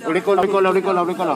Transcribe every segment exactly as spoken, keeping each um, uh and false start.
Ulikolo, ulikolo, ulikolo, ulikolo.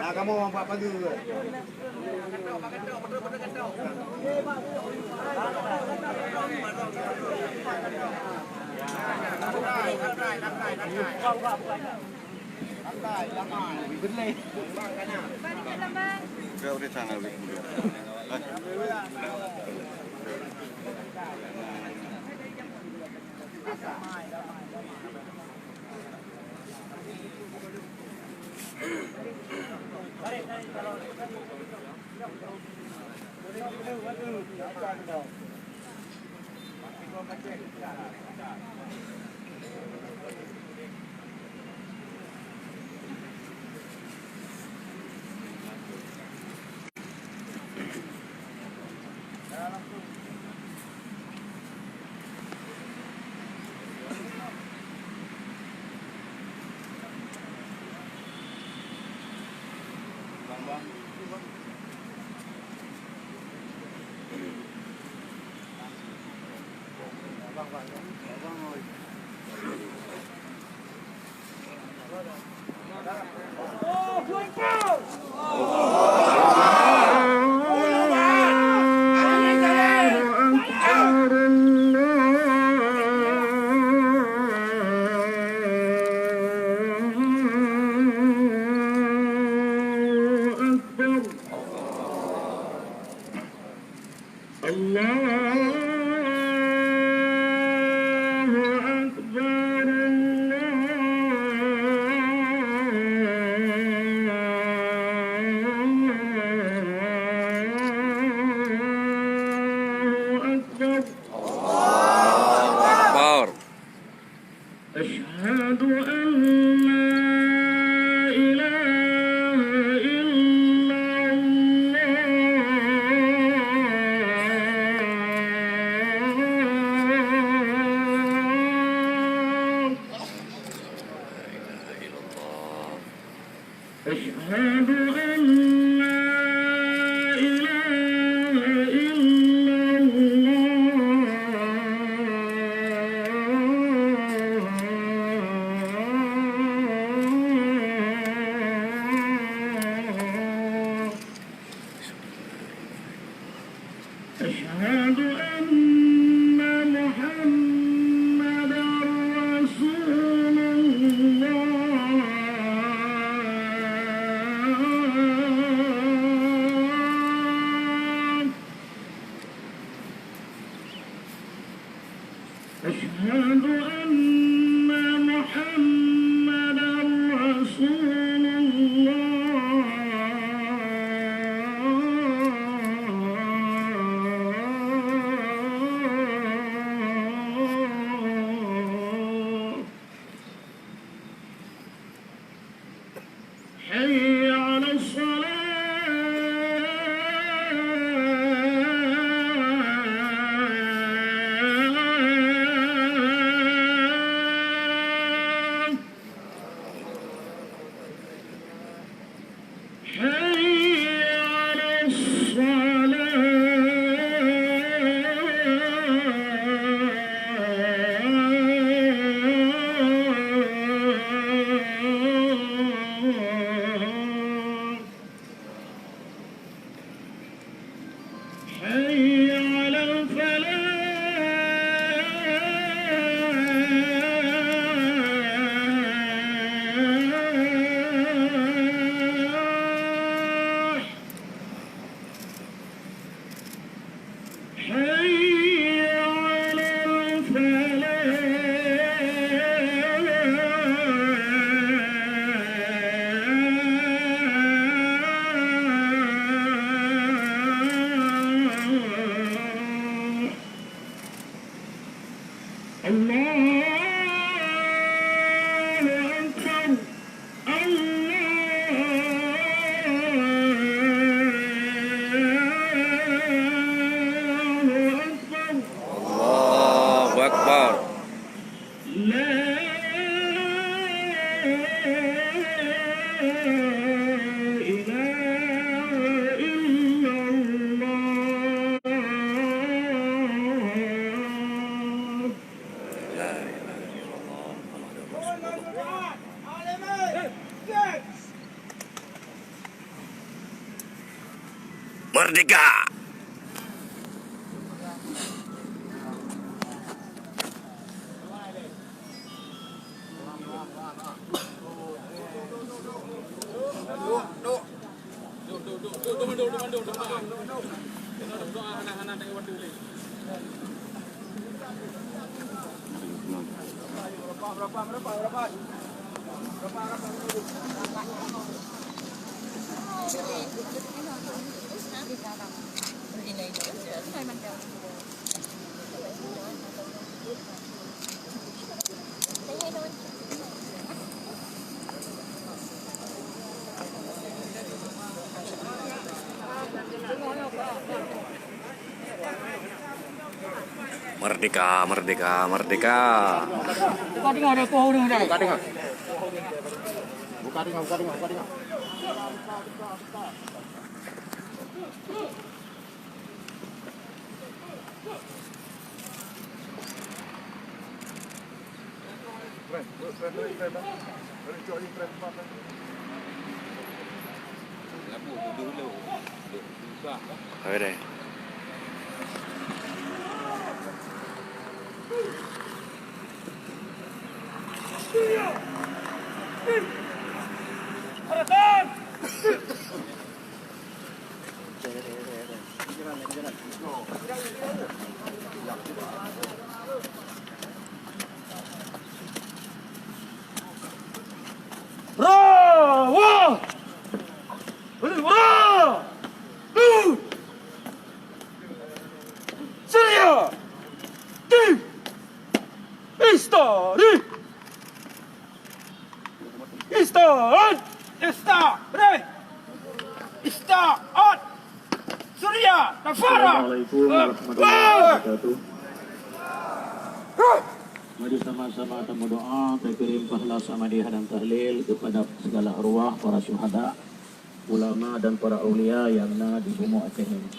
Nah, kamoe buat pageue. الله أكبر، الله أكبر. أكبر. أشهد أن لا إله إلا الله. أشهد أن لا إله إلا الله. أشهد أن محمدا رسول الله. أشهد أن محمدا رسول الله. حي على الصلاة. Merdeka! Merdeka, merdeka, merdeka. Buka tengah, buka tengah. Buka tengah, buka tengah, buka tengah. Bravo! Bravo! Surya! Di! Istari! Ista'ad! Ista'rih! Ista'ad! Surya! Nafara! Assalamualaikum warahmatullahi wabarakatuh. Mari sama-sama tamu doa, takirim pahala samadiyah dan tahlil kepada segala arwah para syuhada, ulama dan para aulia yang na di bumoe Aceh ini.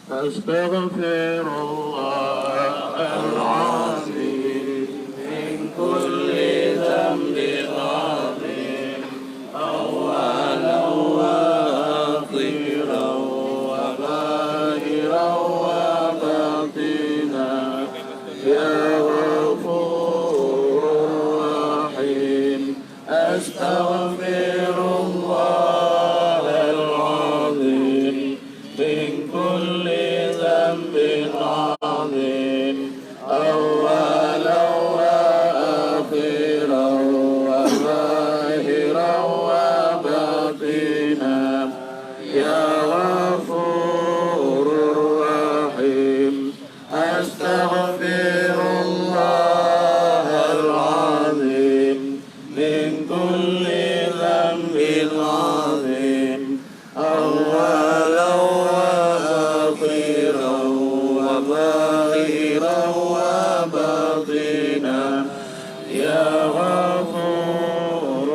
أستغفر الله العظيم من كل ذنب عظيم، أولا وآخرا وظاهرا وباطنا، يا غفور رحيم. أستغفر الله العظيم من كل ذنب عظيم، أولا وآخرا وظاهرا وباطنا، يا غفور رحيم. أستغفر الله العظيم من كل ذنب عظيم، أولا وآخرا وظاهرا وباطنا، يا غفور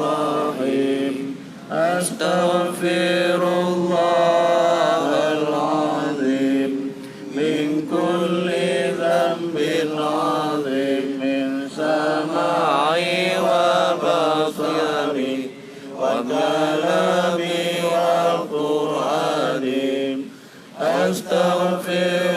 رحيم. أستغفر الله العظيم من كل ذنب عظيم، من سمعي وبصري وكلامي وقرآني. أستغفر